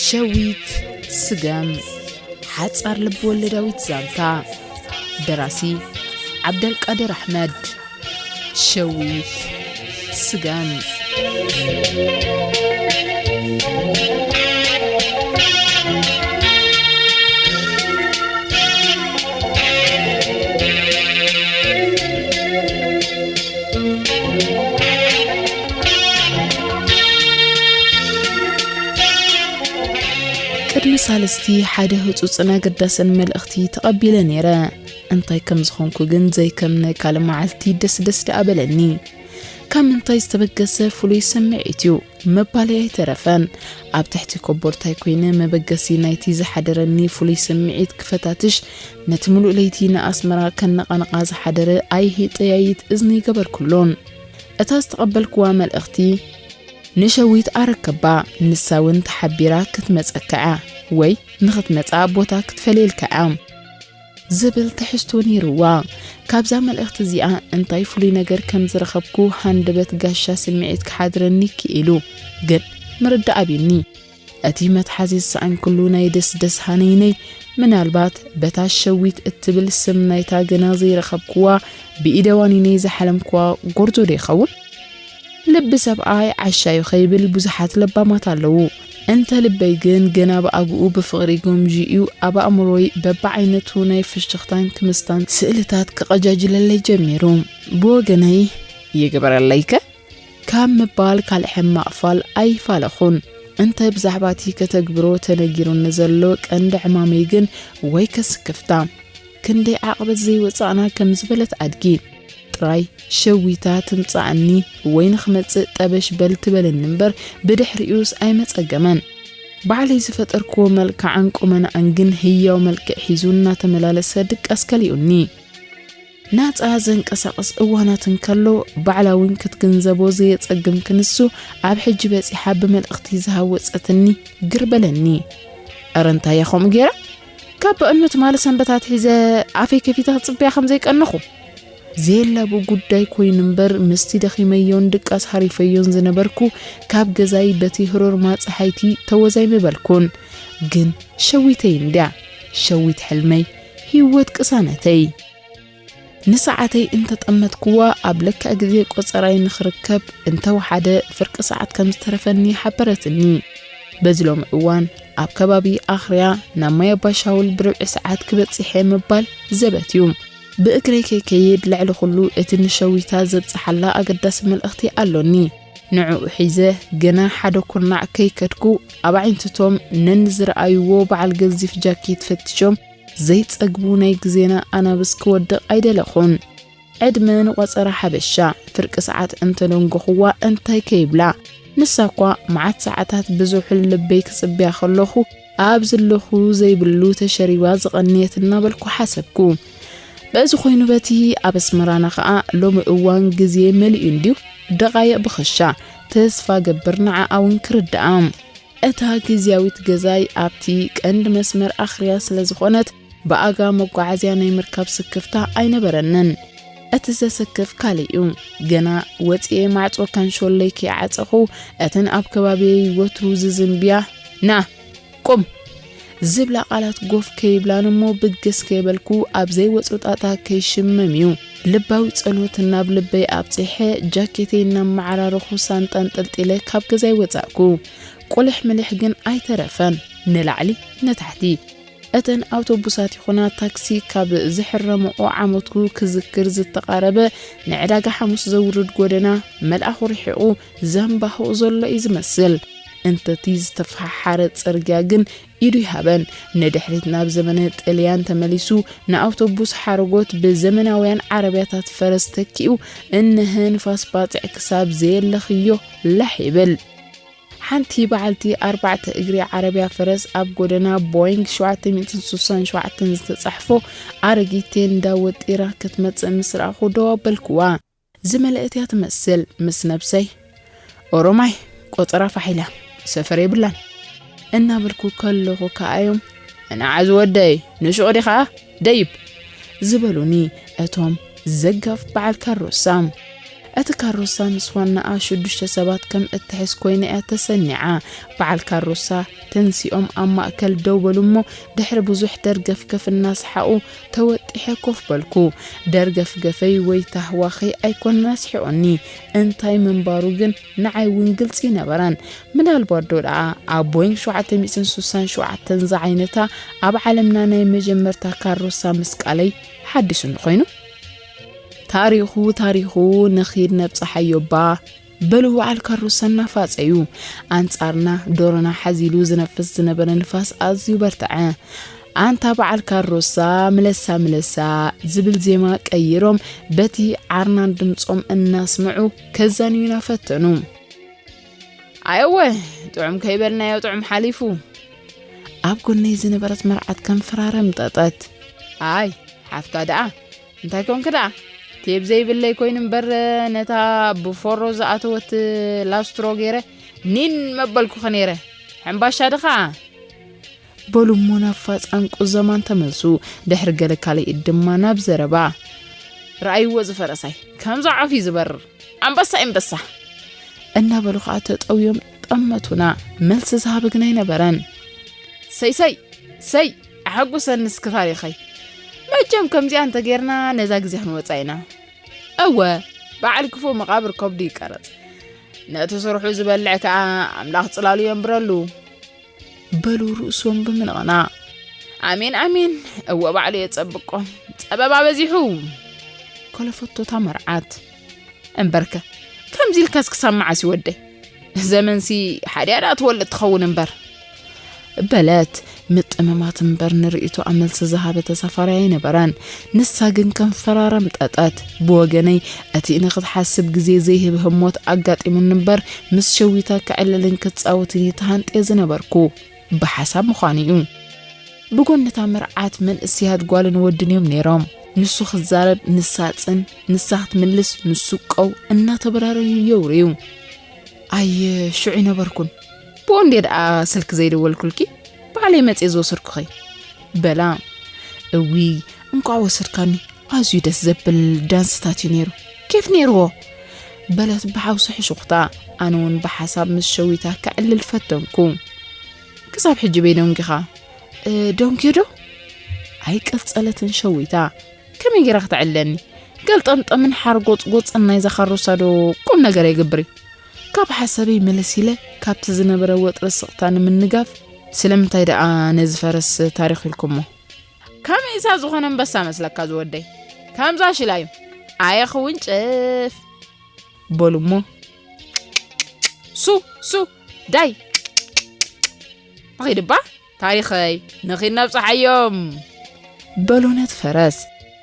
ሸዊት ስገም፣ ሓጻር ልብ ወለዳዊት ዛንታ። ደራሲ ዓብደልቃድር ኣሕመድ። ሸዊት ስገም። ቅድሚ ሳልስቲ ሓደ ህጹጽን ኣገዳስን መልእኽቲ ተቐቢለ ነይረ። እንታይ ከም ዝኾንኩ ግን ዘይከም ናይ ካልእ መዓልቲ ደስደስ ደኣ በለኒ። ካብ ምንታይ ዝተበገሰ ፍሉይ ስምዒት እዩ ምባለይ ኣይተረፈን። ኣብ ትሕቲ ኮቦርታይ ኮይነ መበገሲ ናይቲ ዝሓደረኒ ፍሉይ ስምዒት ክፈታትሽ፣ ነቲ ምሉእ ለይቲ ንኣስመራ ከነቓንቓ ዝሓደረ ኣይሂጠያይት እዝኒ ገበርኩሉን። እታ ዝተቐበልክዋ መልእኽቲ፣ ንሸዊት ኣረከባ፣ ንሳ እውን ተሓቢራ ክትመጸካ እያ ወይ ንኽትመጻ ቦታ ክትፈልየልካ እያ ዝብል ትሕዝቶ ነይርዋ። ካብዛ መልእኽቲ እዚኣ እንታይ ፍሉይ ነገር ከም ዝረኸብኩ ሃንደበት ጋሻ ስምዒት ክሓድረኒ ክኢሉ፣ ግን ምርዳእ ኣብዩኒ። እቲ መትሓዚ ዝሰኣንኩሉ ናይ ደስደስ ሃነይነይ፣ ምናልባት በታ ሸዊት እትብል ስም ናይታ ገና ዘይረኸብክዋ ብኢደ ዋኒነይ ዝሓለምክዋ ጎርዞ ዶ ይኸውን? ልቢ ሰብኣይ ዓሻ እዩ ከይብል ብዙሓት ለባማት ኣለዉ። እንተ ልበይ ግን ገና ብኣግኡ ብፍቕሪ ጎምዥ እዩ ኣብ ኣእምሮይ በብዓይነቱ ናይ ፍሽኽታን ክምስታን ስእልታት ክቐጃጅለለይ ጀሚሩ። ብወገነይ፣ ይግበረለይከ ካብ ምባል ካልእ ሕማቕ ፋል ኣይፋለኹን። እንተ ብዛዕባ እቲ ከተግብሮ ተነጊሩኒ ዘሎ ቀንዲ ዕማመይ ግን ወይ ከስክፍታ፣ ክንደይ ዓቕበት ዘይወጻእና ከም ዝበለት ኣድጊ። ጥራይ ሸዊታ ትምጻኣኒ ወይ ንኽመጽእ ጠበሽ በል ትበለኒ እምበር ብድሕሪኡስ ኣይመጸገመን። ባዕለይ ዝፈጠርክዎ መልክዓን ቁመናኣን ግን ህያው መልክዕ ሒዙ እናተመላለሰ ድቃስ ከሊኡኒ። ናጻ ዘንቀሳቕስ እዋናት እንከሎ ባዕላ እውን ክትግንዘቦ ዘየጸግም ክንሱ ኣብ ሕጂ በጺሓ ብመልእኽቲ ዝሃወጸትኒ ግር በለኒ። እረ እንታይ እያ ከምኡ ገይራ? ካብ በእኑ ትማሊ ሰንበት ኣትሒዘ ኣፈይ ከፊተ ክጽበያ ከም ዘይቀነኹ። ዘየላቡ ጉዳይ ኮይኑ እምበር ምስቲ ደኺመዮን ድቃስ ሃሪፈዮን ዝነበርኩ ካብ ገዛይ በቲ ህሩር ማጽሓይቲ ተወዛይ ምበልኩን። ግን ሸዊተይ እንድያ፣ ሸዊት ሕልመይ፣ ህይወት ቅሳነተይ። ንሰዓተይ እንተጠመትክዋ ኣብ ልክዕ ግዜ ቆጸራይ ንኽርከብ እንተወሓደ ፍርቂ ሰዓት ከም ዝተረፈኒ ሓበረትኒ። በዚ ሎሚ እዋን ኣብ ከባቢ ኣኽርያ ናብ ማይ ኣባሻውል ብርብዒ ሰዓት ክበጽሕ እየ ምባል ዘበት እዩ። ብእግረይ ከይከይድ ልዕሊ ኩሉ እቲ ንሸዊታ ዘብጽሓላ ኣገዳሲ መልእኽቲ ኣሎኒ። ንዕኡ ሒዘ ገና ሓደ ኩርናዕ ከይከድኩ ኣብ ኣዒንትቶም ነንዝረኣይዎ በዓል ገዚፍ ጃኬት ፈቲሾም ዘይጸግቡ ናይ ግዜና ኣናብስ ክወድቕ ኣይደለኹን። ዕድመ ንቆጸራ ሓበሻ፣ ፍርቂ ሰዓት እንተደንጎኽዋ እንታይ ከይብላ። ንሳ እኳ መዓት ሰዓታት ብዙሑል ልበይ ክጽብያ ከለኹ ኣብ ዘለኹ ዘይብሉ ተሸሪባ ዝቐንየት እናበልኩ ሓሰብኩ። በዚ ኮይኑ በቲ ኣብ ኣስመራና ኸኣ ሎሚ እዋን ግዜ መሊኡ እንድዩ፣ ደቓይቕ ብኸሻ፣ ተስፋ ገብር ንዓኣ እውን ክርድኣ። እታ ግዝያዊት ገዛይ ኣብቲ ቀንዲ መስመር ኣኽርያ ስለ ዝኾነት ብኣጋ መጓዓዝያ ናይ ምርካብ ስክፍታ ኣይነበረንን። እቲ ዘሰክፍ ካልእ እዩ። ገና ወጺኤ ማዕጾ ካንሾለይ ከይዓጸኹ እተን ኣብ ከባቢየይ ወትሩ ዝዝንብያ ና ቁም ዝብላ ቃላት ጎፍ ከይብላን እሞ ብግስ ከይበልኩ ኣብ ዘይወጾ ጣጣ ከይሽመም እዩ። ልባዊ ጸሎት እናብ ልበይ ኣብጺሐ ጃኬተይ እናመዓራረኹ ሳንጣ ኣንጠልጢለ ካብ ገዛይ ወጻእኩ። ቁልሕ ምልሕ ግን ኣይተረፈን። ንላዕሊ ንታሕቲ። እተን ኣውቶቡሳት ይኹና ታክሲ ካብ ዝሕረምኦ ዓመቱ ክዝክር ዝተቓረበ ንዕዳጋ ሓሙስ ዘውርድ ጎደና መልኣኹ ርሒቑ ዘንባህቑ ዘሎ እዩ ዝመስል። እንተቲ ዝተፈሓሓረ ጽርግያ ግን ኢዱ ይሃበን። ንድሕሪት ናብ ዘመነ ጥልያን ተመሊሱ ንኣውቶቡስ ሓረጎት ብዘመናውያን ዓረብያታት ፈረስ ተኪኡ እነሀ ንፋስ ባጽዕ ክሳብ ዘየለኽዮ ላሕ ይብል። ሓንቲ በዓልቲ ኣርባዕተ እግሪ ዓረብያ ፈረስ ኣብ ጎደና ቦይንግ ሸውዓተ ሚእትን ስሳን ሸውዓተን ዝተጻሕፎ ኣረጊት ቴንዳ ወጢራ ክትመጽእ ምስ ረኣኹ ደው ኣበልክዋ። ዝመልአት እያ ትመስል። ምስ ነብሰይ፣ "ኦሮማይ፣ ቆጸራ ፋሕ ኢላ፣ ሰፈር የብላን" እናበልኩ ከለኹ ከኣዮም፣ "እንዓ ዝወደይ፣ ንሹቕ ዲኻ? ደይብ" ዝበሉኒ እቶም ዘጋፍ በዓል ካሮሳ። እቲ ካሮሳ ምስ ዋናኣ ሽዱሽተ ሰባት ከም እትሕዝ ኮይና እያ ተሰኒዓ። በዓል ካሮሳ ተንሲኦም ኣብ ማእከል ደው በሉ እሞ፣ ድሕሪ ብዙሕ ደርገፍገፍ እናሰሓቑ፣ ተወጢሐ ኮፍ በልኩ። ደርገፍገፈይ ወይ ታህዋኸይ ኣይኮነን ኣስሒቑኒ፣ እንታይ ምንባሩ ግን ንዓይ እውን ግልጺ ኣይነበረን። ምናልባት ዶ ደኣ ኣብ ቦይንግ ሸውዓተ ሚእትን ስሳን ሸውዓተን ዝዓይነታ ኣብ ዓለምና ናይ መጀመርታ ካሮሳ ምስቃለይ ሓዲሱኒ ኮይኑ? ታሪኹ ታሪኹ፣ ንኺድ ነብጽሓዮ እባ፣ በሉ በዓል ካሮሳ እናፋጸዩ። ኣንጻርና ዶሮና ሓዚሉ ዝነፍስ ዝነበረ ንፋስ ኣዝዩ በርትዐ። ኣንታ በዓል ካሮሳ፣ ምለሳ ምለሳ ዝብል ዜማ ቀይሮም፣ በቲ ዓርናን ድምጾም እናስምዑ ከዛንዩና ፈተኑ። ኣየወ፣ ጥዑም ከይበልናዮ ጥዑም ሓሊፉ። ኣብ ጎነይ ዝነበረት መርዓት ከም ፍራረ ምጠጠት። ኣይ፣ ሓፍታ ደኣ፣ እንታይ ኮንኪ ደኣ? ቴብ ዘይብለይ ኮይኑ እምበር፣ ነታ ብፎሮ ዝኣተወት ላስትሮ ገይረ ኒን መበልኩኺ ነይረ። ሕምባሻ ድኻ? በሉ እሞ ናብ ፋጻን ቁዘማን ተመልሱ። ድሕሪ ገለ ካልኢት ድማ ናብ ዘረባ። ረኣይዎ ዝፈረሳይ፣ ከምዛ ዖፍ እዩ ዝበርር። ኣንበሳ፣ ኣንበሳ። እናበሉ ኸኣ ተጠውዮም ጠመቱና። መልሲ ዝሃበ ግን ኣይነበረን። ሰይ፣ ሰይ፣ ሰይ፣ ኣሐጉሰኒ እስኪ ታሪኸይ። መቸም ከምዚኣ እንተጌርና ነዛ ግዜ ክንወጻ ኢና። እወ፣ በዓል ክፉእ መቓብር ከብዱ ይቀረጽ። ነቲ ስርሑ ዝበልዕ ከኣ ኣምላኽ ጽላሉ የንብረሉ። በሉ ርእሶም ብምንቕናቕ። ኣሜን፣ ኣሜን፣ እወ ባዕሉ የጸብቆ። ጸበባ በዚሑ። ኮለፈቶ እታ መርዓት። እምበርከ፣ ከምዚ ኢልካስ ክሳብ መዓስ እዩ ወደይ? ዘመንሲ ሓዲኣ ደኣ ትወልድ ትኸውን እምበር። በለት። ምጥምማት እምበር ንርእይቶኣ መልሲ ዝሃበ ተሳፋሪ ኣይነበረን። ንሳ ግን ከም ፈራረም ጠጠት። ብወገነይ፣ እቲ ንኽትሓስብ ግዜ ዘይህብ ህሞት ኣጋጢሙኒ እምበር፣ ምስ ሸዊታ ክዕልልን ክጻወትን እየ ተሃንጥየ ዝነበርኩ። ብሓሳብ ምዃኑ እዩ። ብጎኒ እታ መርዓት መንእሰያት ጓልን ወድን እዮም ነይሮም። ንሱ ክዛረብ ንሳ ጽን፣ ንሳ ክትምልስ ንሱ ቀው እናተበራረዩ የውርዩ። ኣየ ሽዑ ይነበርኩን። ብኡ እንዴ ደኣ ስልኪ ዘይደወልኩልኪ፣ ባዕለይ መጽየ ዝወሰድኩኺ። በላ። እዊ፣ እንቋዕ ወሰድካኒ። ኣዝዩ ደስ ዘብል ዳንስታት እዩ ነይሩ። ኬፍ ነይርዎ። በለት ብሓውሲ ሕሹኽታ። ኣነ እውን ብሓሳብ ምስ ሸዊታ ከዕልል ፈተንኩ። ክሳብ ሕጂ በይ ደንጊኻ? እ፣ ደንግዮ ዶ? ኣይቀጸለትን ሸዊታ። ከመይ ጌራ ክትዕለኒ? ገልጠምጠምን ሓርጎጽጎጽን ናይዛ ካሮሳ ዶ ቁም ነገር የግብር እዩ? ካብ ሓሳበይ መለስ ኢለ፣ ካብቲ ዝነበረ ወጥሪ ስቕታ ንምንጋፍ፣ ስለምንታይ ደኣ ነዚ ፈረስ ታሪኽ ኢልኩሞ? ከመይሳ ዝኾነ ኣንበሳ መስለካ ዝወደይ? ከምዛ ሽላ እዩ። ኣየ ክውንጭፍ! በሉ እሞ፣ ሱ፣ ሱ፣ ዳይ! ንኺድ እባ፣ ታሪኸይ፣ ንኺድ ነብጽሓዮም! በሉ ነቲ ፈረስ።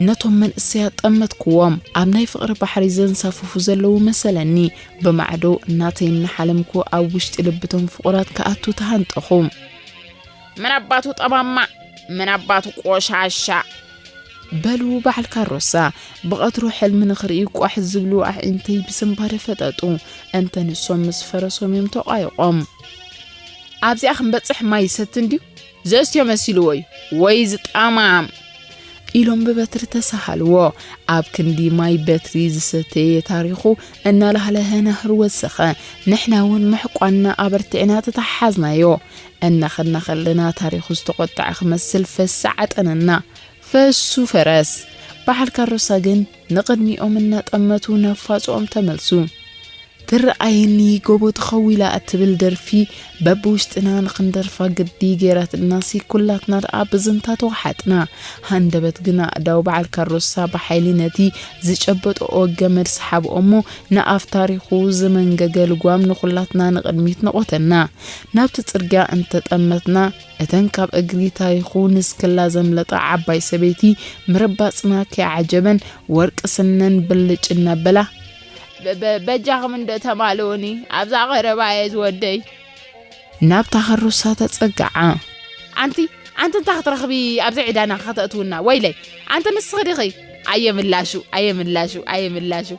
ነቶም መንእሰያት ጠመትክዎም። ኣብ ናይ ፍቕሪ ባሕሪ ዘንሳፍፉ ዘለዉ መሰለኒ። ብማዕዶ ናተይ እናሓለምኩ ኣብ ውሽጢ ልብቶም ፍቑራት ክኣቱ ተሃንጠኹ። መን ኣባቱ ጠማማ፣ መን ኣባቱ ቆሻሻ። በሉ በዓል ካሮሳ፣ ብቐትሩ ሕልሚ ንኽርኢ ቋሕ ዝብሉ ኣዒንተይ ብስንባደ ፈጠጡ። እንተ ንሶም ምስ ፈረሶም እዮም ተቋይቖም። ኣብዚኣ ክንበጽሕ ማይ ይሰቲ እንድዩ? ዘስትዮ መሲልዎ እዩ። ወይ ዝጣማም! ኢሎም ብበትሪ ተሳሃልዎ። ኣብ ክንዲ ማይ በትሪ ዝሰተየ ታሪኹ እናላህለሀ ናህሩ ወሰኸ። ንሕና እውን ምሕቋንና ኣበርቲዕና ተተሓሓዝናዮ። እናኸድና ከለና ታሪኹ ዝተቖጥዐ ክመስል ፈሳ ዓጠነና። ፈሱ ፈረስ። በዓል ካሮሳ ግን ንቕድሚኦም እናጠመቱ ናብ ፋጽኦም ተመልሱ። ትረኣየኒ ጎቦ ተኸዊላ እትብል ደርፊ በብውሽጥና ንኽንደርፋ ግዲ ገይራትናሲ ኩላትና ደኣ ብዝንታ ተዋሓጥና። ሃንደበት ግና ኣእዳው በዓል ካሮሳ ብሓይሊ ነቲ ዝጨበጥኦ ገመድ ሰሓብኦ እሞ ንኣፍ ታሪኹ ዝመንገገ ልጓም ንኹላትና ንቕድሚት ነቖተና። ናብቲ ጽርግያ እንተጠመትና እተን ካብ እግሪ ታሪኹ ንስክላ ዘምለጣ ዓባይ ሰበይቲ ምርባጽና ከይዓጀበን ወርቂ ስነን ብልጭ እናበላ በ-፣ በ-፣ በጃኹም እንዶ ተማልኡኒ፣ ኣብዛ ቀረባ እየ ዝወደይ። ናብታ ካሮሳ ተጸግዓ። ኣንቲ፣ ኣንቲ እንታይ ክትረኽቢ ኣብዚ ዕዳና ከተእትውና? ወይለይ፣ ኣንቲ ንስኺ ዲኺ? ኣየ ምላሹ፣ ኣየ ምላሹ፣ ኣየ ምላሹ።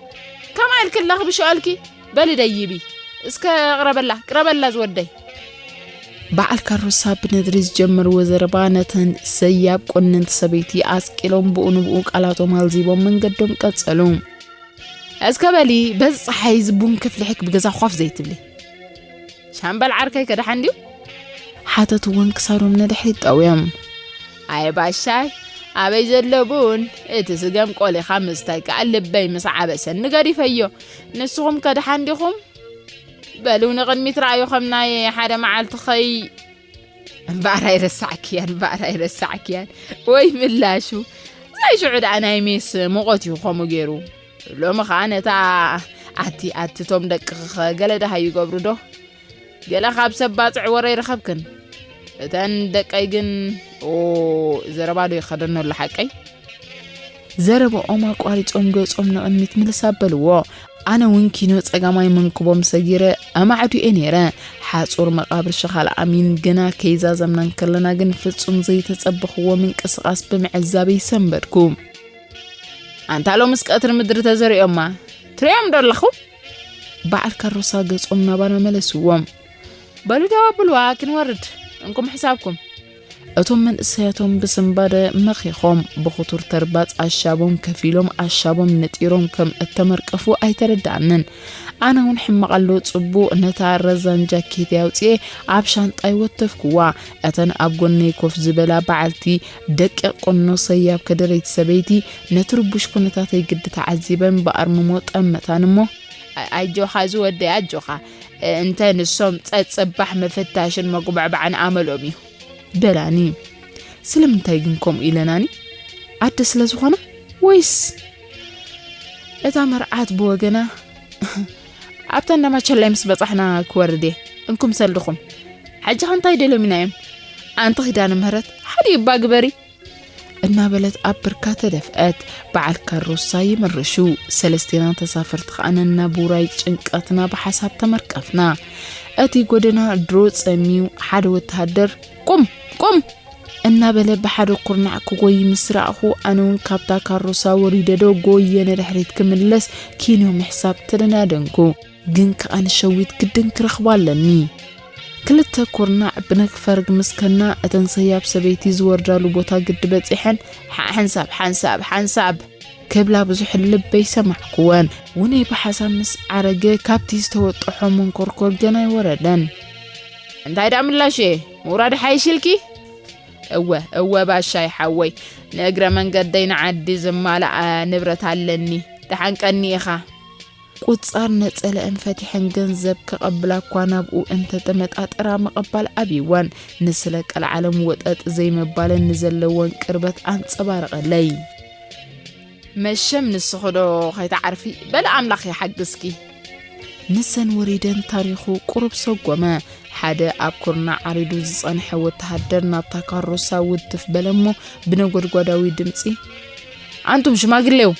ከምኣ ኢልኪ ኣለኺ ብሽኦልኪ? በሊ ደይቢ። እስከ ቅረበላ፣ ቅረበላ ዝወደይ። በዓል ካሮሳ ብነድሪ ዝጀመርዎ ዘረባ ነተን ሰያብ ቆነንቲ ሰበይቲ ኣስቂሎም ብኡ ንብኡ ቃላቶም ኣልዚቦም መንገዶም ቀጸሉ። እስከ በሊ፣ በዚ ጸሓይ እዚ ቡን ክፍልሕክ ብገዛ ኳፍ ዘይትብሊ። ሻምበል ዓርከይ ከደሓን ድዩ? ሓተትወን ክሳዶም ንድሕሪት ጠውዮም። ኣየ ባሻይ፣ ኣበይ ዘሎ ቡን? እቲ ስገም ቆሊኻ ምስታይ ከኣ ልበይ ምስ ዓበሰኒ ገዲፈዮ። ንስኹም ከደሓን ዲኹም? በሉ ንቕድሚት ረኣዩ፣ ከም ናይ ሓደ መዓልቲ ኸይ እምበኣር ኣይረሳዕክያን፣ እምበኣር ኣይረሳዕክያን። ወይ ምላሹ። ናይ ሽዑ ደኣ ናይ ሜስ ሙቐት እዩ ከምኡ ገይሩ። ሎሚ ኸኣ ነታ ኣቲ ኣቲ ቶም ደቅኺ ኸ ገለ ደሃ ይገብሩ ዶ? ገለ ካብ ሰብ ባጽዕ ወረ ይረኸብክን። እተን ደቀይ ግን፣ ኦ፣ ዘረባ ዶ ይኸደኖ ኣሎ ሓቀይ? ዘረባኦም ኣቋሪጾም ገጾም ንቕድሚት ምልስ ኣበልዎ። ኣነ እውን ኪኖ ጸጋማይ መንክቦም ሰጊረ ኣማዕዱኤ ነይረ። ሓጹር መቓብር ሸኻል ኣሚን ግና ከይዛዘምና እንከለና ግን ፍጹም ዘይተጸበኽዎ ምንቅስቓስ ብምዕዛበይ ሰንበድኩ። ኣንታ ሎምስ ቀትሪ ምድሪ ተዘሪኦማ ትሪኦም ዶ ኣለኹም? በዓል ካሮሳ ገጾም ናባና መለስዎም። በሉ ደው ኣብልዋ፣ ክንወርድ፣ እንኩም ሕሳብኩም። እቶም መንእሰያቶም ብስንባደ መኺኾም፣ ብኽቱር ተርባጽ ኣሻቦም ከፊሎም ኣሻቦም ነጢሮም ከም እተመርቀፉ ኣይተረድኣንን። ኣነ እውን ሕማቕ ኣሎ ጽቡቕ ነታ ረዛን ጃኬተይ ኣውጽኤ ኣብ ሻንጣይ ወተፍኩዋ። እተን ኣብ ጎነይ ኮፍ ዝበላ በዓልቲ ደቂቕ ቁኖ ሰያብ ከደረይቲ ሰበይቲ ነቲ ርቡሽ ኩነታተይ ግዲ ተዓዚበን ብኣርምሞ ጠመታን እሞ፣ "ኣጆኻ ዝወደይ ኣጆኻ፣ እንተ ንሶም ጸጽባሕ ምፍታሽን መጉባዕባዕን ኣመሎም እዩ" በላኒ። ስለምንታይ ግን ከምኡ ኢለናኒ? ኣደ ስለ ዝኾና ወይስ? እታ መርዓት ብወገና፣ "ኣብታ እንዳ ማቸላይ ምስ በጻሕና ክወርድ እየ፣ እንኩም ሰልድኹም። ሕጂ ኸ እንታይ ደልዮም ኢና እዮም? ኣንቲ ኪዳነ ምህረት፣ ሓደ እባ ግበሪ" እናበለት ኣብ ብርካ ተደፍአት። በዓል ካሮሳ ይምርሹ። ሰለስቴና ተሳፈርቲ ኸኣ ነናብ ውራይ ጭንቀትና ብሓሳብ ተመርቀፍና። እቲ ጎደና ድሮ ጸምዩ፣ ሓደ ወተሃደር፣ "ቁም! ቁም!" እናበለ ብሓደ ኩርናዕ ክጎይ ምስ ረኣኹ፣ ኣነ እውን ካብታ ካሮሳ ወሪደ ዶ ጎየ ንድሕሪት ክምለስ ኪንዮ ምሕሳብ ተደናደንኩ። ግን ከኣ ንሸዊት ግድን ክረኽባ ኣለኒ። ክልተ ኩርናዕ ብነግፈርግ ምስ ከና፣ እተን ሰያብ ሰበይቲ ዝወርዳሉ ቦታ ግዲ በጺሐን፣ "ሓ-፣ ሓንሳብ፣ ሓንሳብ፣ ሓንሳብ" ክብላ ብዙሕ ልበይ ሰማዕኩወን። ውነይ ብሓሳብ ምስ ዓረገ፣ ካብቲ ዝተወጠሖ መንኮርኮር ገና ኣይወረደን። "እንታይ ደኣ ምላሽ እየ? ምውራድ ሓይሽ ኢልኪ?" "እወ፣ እወ ባሻይ ሓወይ፣ ንእግረ መንገደይ ንዓዲ ዝማልኣ ንብረት ኣለኒ። ደሓን ቀኒ ኢኻ?" ቁጻር ነጸለአን ፈቲሐን ገንዘብ ከቐብላ እኳ ናብኡ እንተተመጣጠራ ምቕባል ኣብይወን። ንስለ ቀልዓለም ወጠጥ ዘይምባለን ንዘለወን ቅርበት ኣንጸባረቐለይ። "መሸም ንስኺ ዶ ኸይትዓርፊ? በሊ ኣምላኽ ይሓግዝኪ።" ንሰን ወሪደን ታሪኹ ቁሩብ ሰጎመ። ሓደ ኣብ ኩርናዕ ዓሪዱ ዝጸንሐ ወተሃደር ናብታ ካሮሳ ውትፍ በለ እሞ ብነጎድጓዳዊ ድምጺ፣ "ኣንቱም ሽማግሌው፣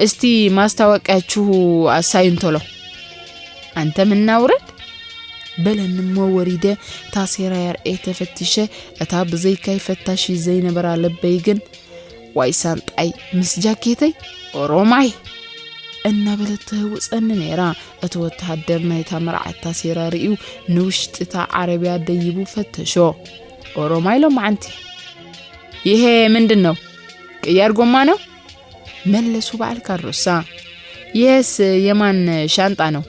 እስቲ ማስታወቂያችሁ ኣሳዩን ቶሎ። ኣንተ ምናውረድ?" በለኒ እሞ ወሪደ ታሴራ ያርኤ ተፈቲሸ። እታ ብዘይካይ ፈታሺ ዘይነበራ ለበይ ግን፣ "ዋይ ሳንጣይ ምስ ጃኬተይ ኦሮማይ!" እናበለት ተህውጸኒ ነይራ። እቲ ወተሃደር ናይታ መርዓት ታሴራ ርእዩ ንውሽጢ እታ ዓረብያ ደይቡ ፈተሾ። "ኦሮማይ ሎማዓንቲ። ይሄ ምንድን ነው? ቅያር ጎማ ነው?" መለሱ በዓል ካሮሳ። "ይሄስ የማን ሻንጣ ነው?"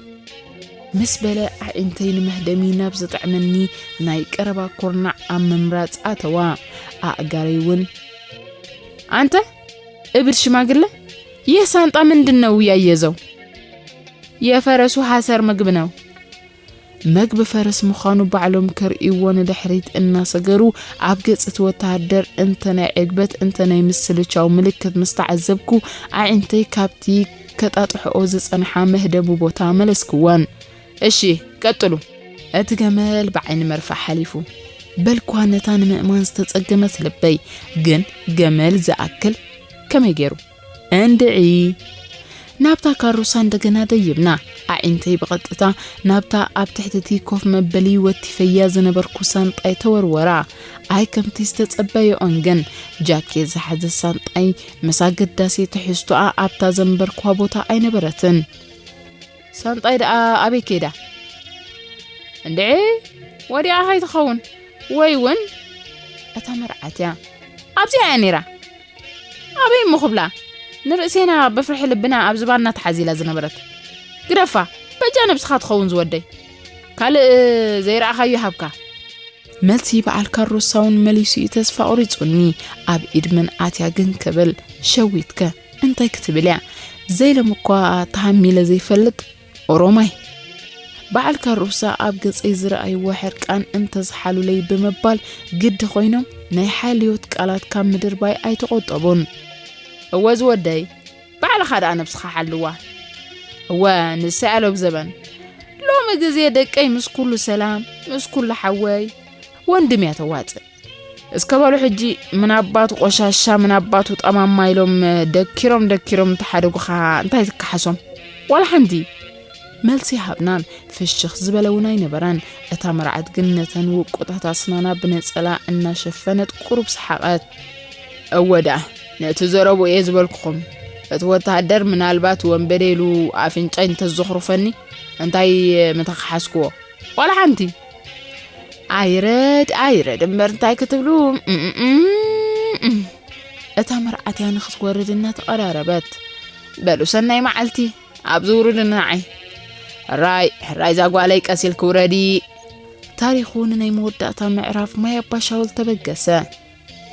ምስ በለ ኣዒንተይ ንመህደሚ ናብ ዝጥዕመኒ ናይ ቀረባ ኩርናዕ ኣብ ምምራጽ ኣተዋ። ኣእጋረይ እውን፣ "ኣንተ እብድ ሽማግለ፣ ይህ ሳንጣ ምንድን ነው ያየዘው?" "የፈረሱ ሐሰር ምግብ ነው።" መግቢ ፈረስ ምዃኑ ባዕሎም ከርእይዎ ንድሕሪት እናሰገሩ፣ ኣብ ገጽ እቲ ወተሃደር እንተ ናይ ዕግበት እንተ ናይ ምስልቻው ምልክት ምስ ተዓዘብኩ፣ ኣዒንተይ ካብቲ ከጣጥሕኦ ዝጸንሓ መህደሚ ቦታ መለስክወን። "እሺ፣ ቀጥሉ።" እቲ ገመል ብዓይኒ መርፍእ ሓሊፉ። በልኳ ነታ ንምእማን ዝተጸገመት ልበይ፣ ግን ገመል ዝኣክል ከመይ ገይሩ? እንድዒ። ናብታ ካሮሳ እንደገና ደይብና። ኣዒንተይ ብቐጥታ ናብታ ኣብ ትሕቲ እቲ ኮፍ መበሊ ወቲፈያ ዝነበርኩ ሳንጣይ ተወርወራ። ኣይ ከምቲ ዝተጸበየኦን ግን፣ ጃኬት ዝሓዘ ሳንጣይ ምስ ኣገዳሲ ትሕዝቶኣ ኣብታ ዘንበርኳ ቦታ ኣይነበረትን። "ሳንጣይ ደኣ ኣበይ ከይዳ? እንድዒ፣ ወዲኣ ከይትኸውን፣ ወይ እውን እታ መርዓት እያ። ኣብዚኣ እያ ነይራ። ኣበይ እሞ ክብላ? ንርእሴና ብፍርሒ ልብና ኣብ ዝባንና ተሓዚላ ዝነበረት። ግደፋ፣ በጃ ነብስኻ ትኸውን ዝወደይ። ካልእ ዘይረኣኻዮ ሃብካ። መልሲ በዓል ካሮሳ እውን መሊሱ እዩ ተስፋ ቁሪጹኒ። ኣብ ኢድ መን ኣትያ ግን ክብል፣ ሸዊትከ እንታይ ክትብል እያ? ዘይሎም እኳ ተሃሚለ ዘይፈልጥ ኦሮማይ። በዓል ካሮሳ ኣብ ገጸይ ዝረኣይዎ ሕርቃን እንተዝሓሉለይ ብምባል ግዲ ኮይኖም ናይ ሓልዮት ቃላት ካብ ምድርባይ ኣይተቆጠቡን። እወ ዝወደይ፣ ባዕልኻ ደኣ ነብስኻ ሓልዋ። እወ ንሳ እያ ሎብ ዘበን። ሎሚ ግዜ ደቀይ ምስ ኩሉ ሰላም፣ ምስ ኩሉ ሓወይ ወንድም እያ ተዋጽእ። እስከ በሉ ሕጂ ምን ኣባቱ ቆሻሻ ምን ኣባቱ ጠማማ ኢሎም ደኪሮም ደኪሮም እንተሓደጉኻ እንታይ ትከሓሶም? ዋላ ሓንቲ። መልሲ ሃብናን ፍሽኽ ዝበለ እውን ኣይነበረን። እታ መርዓት ግን ነተን ውቁጣት ኣስናና ብነጸላ እናሸፈነት ቁሩብ ሰሓቐት። እወ ደኣ፣ ነቲ ዘረብኡ እየ ዝበልኩኹም። እቲ ወተሃደር ምናልባት ወንበዴ ኢሉ ኣፍንጫይ እንተዘኽሩፈኒ እንታይ ምተኸሓስክዎ? ዋላ ሓንቲ። ኣይረድ፣ ኣይረድ እምበር እንታይ ክትብሉ? እም፣ እም፣ እም። እታ መርዓት እያ ንኽትወርድ እናተቐራረበት። በሉ ሰናይ መዓልቲ፣ ኣብዚ ውርዱ ንዓይ። ሕራይ፣ ሕራይ እዛ ጓለይ ቀስ ኢልኪ ውረዲ። ታሪኹ ንናይ መወዳእታ ምዕራፍ ማይ ኣባ ሻውል ተበገሰ።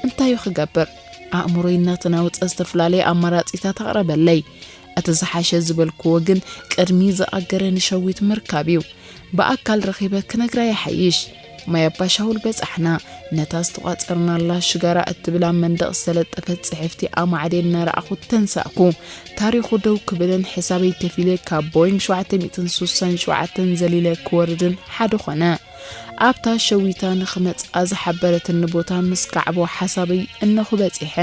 እንታይ እዩ ክገብር? ኣእምሮይ እናተናወጸ ዝተፈላለየ ኣማራጺታት ኣቕረበለይ። እቲ ዝሓሸ ዝበልክዎ ግን ቅድሚ ዝኣገረ ንሸዊት ምርካብ እዩ። ብኣካል ረኺበ ክነግራ ይሓይሽ። ማይ ኣባ ሻውል በጻሕና። ነታ ዝተቋጸርናላ ሽጋራ እትብል ኣብ መንደቕ ዝተለጠፈት ጽሕፍቲ ኣማዕድየ እናረኣኹ ተንሳእኩ። ታሪኹ ደው ክብልን ሕሳበይ ከፊለ ካብ ቦይንግ ሸውዓተ ሚእትን ስሳን ሸውዓተን ዘሊለ ክወርድን ሓደ ኾነ። ኣብታ ሸዊታ ንኽመጽኣ ዝሓበረትኒ ቦታ ምስ ካዕቦ ሓሳበይ እነኹ በጺሐ።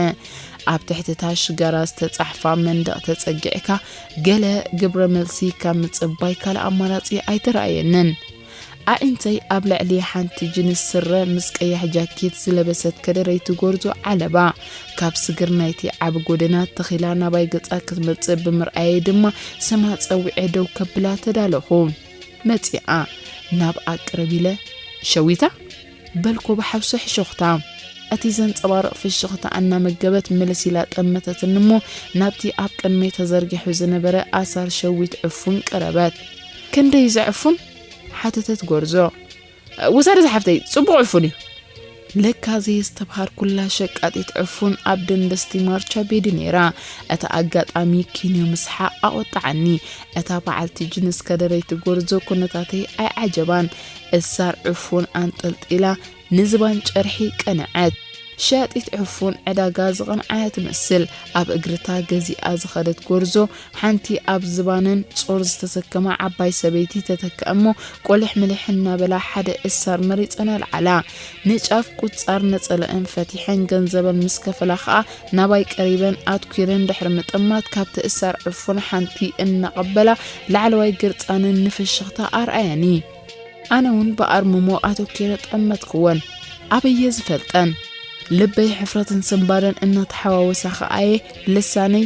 ኣብ ትሕቲ እታ ሽጋራ ዝተጻሕፋ መንደቕ ተጸጊዕካ ገለ ግብረ መልሲ ካብ ምጽባይ ካልእ ኣማራጺ ኣይተራእየንን። ኣዒንተይ ኣብ ልዕሊ ሓንቲ ጅንስ ስረ ምስ ቀያሕ ጃኬት ዝለበሰት ከደረይቲ ጎርዞ ዓለባ ካብ ስግር ናይቲ ዓቢ ጎደና ተኺላ ናባይ ገጻ ክትመጽእ ብምርኣየይ ድማ ስማ ጸዊዐ ደው ከብላ ተዳለኹ። መጺኣ ናብኣ ቅርብ ኢለ፣ "ሸዊታ?" በልኩ ብሓውሲ ሕሹኽታ። እቲ ዘንጸባርቕ ፍሽኽታ እናመገበት ምልስ ኢላ ጠመተትኒ እሞ ናብቲ ኣብ ቅድመይ ተዘርጊሑ ዝነበረ ኣሳር ሸዊት ዕፉን ቀረበት። "ክንደይ እዚ ዕፉን?" ሓተተት ጎርዞ። "ውሰዲ ዝሓፍተይ፣ ጽቡቕ ዕፉን እዩ።" ለካ ዘየስተብሃርኩላ ሸቃጢት ዕፉን ኣብ ደንደስቲ ማርቻ ቤዲ ነይራ። እቲ ኣጋጣሚ ኪንዮ ምስሓቕ ኣቖጣዓኒ። እታ በዓልቲ ጅንስ ከደረይቲ ጎርዞ ኩነታተይ ኣይዓጀባን። እሳር ዕፉን ኣንጠልጢላ ንዝባን ጨርሒ ቀንዐት። ሸያጢት ዕፉን ዕዳጋ ዝቐንዓያ ትመስል። ኣብ እግርታ ገዚኣ ዝኸደት ጎርዞ ሓንቲ ኣብ ዝባነን ጾር ዝተሰከማ ዓባይ ሰበይቲ ተተክአ እሞ፣ ቆልሕ ምልሕ እናበላ ሓደ እሳር መሪጸን ኣልዓላ። ንጫፍ ቁጻር ነጸለአን ፈቲሐን ገንዘበን ምስ ከፈላ ኸኣ፣ ናባይ ቀሪበን ኣትኲረን ድሕሪ ምጥማት፣ ካብቲ እሳር ዕፉን ሓንቲ እናቐበላ፣ ላዕለዋይ ግርጻነን ንፍሽኽታ ኣርኣያኒ። ኣነ እውን ብኣርምሞ ኣተኲረ ጠመትክወን። ኣበየ ዝፈልጠን? ልበይ ሕፍረትን ስንባደን እናተሓዋወሳ ኸኣየ ልሳነይ፣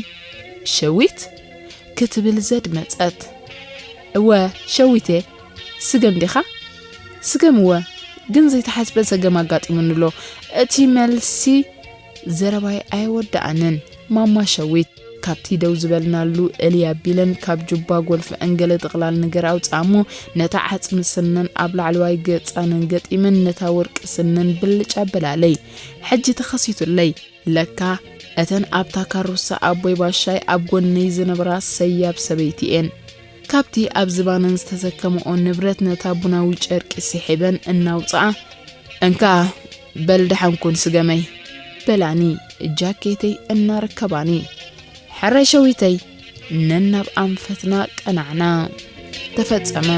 "ሸዊት?" ክትብል ዘድመጸት። "እወ፣ ሸዊት እየ። ስገም ዲኻ?" "ስገም እወ፣ ግን ዘይተሓስበ ሰገም ኣጋጢሙኒ ኣሎ። እቲ መልሲ" ዘረባይ ኣየወዳኣንን። ማማ ሸዊት ካብቲ ደው ዝበልናሉ እልይ ኣቢለን ካብ ጁባ ጎልፈአን ገለ ጥቕላል ነገር ኣውፅኣ እሞ ነታ ዓፅሚ ስነን ኣብ ላዕለዋይ ገፃነን ገጢመን ነታ ወርቂ ስነን ብልጭ ኣበላለይ። ሕጂ ተኸሲቱለይ። ለካ እተን ኣብታ ካሩሳ ኣቦይ ባሻይ ኣብ ጎነይ ዝነብራ ሰያብ ሰበይቲ እየን። ካብቲ ኣብ ዝባነን ዝተሰከመኦ ንብረት ነታ ቡናዊ ጨርቂ ስሒበን እናውፅኣ፣ "እንካ በል ደሓን ኩን ስገመይ" በላኒ ጃኬተይ እናረከባኒ። ሕራይ ሸዊተይ ነናብ ኣንፈትና ቀናዕና። ተፈጸመ።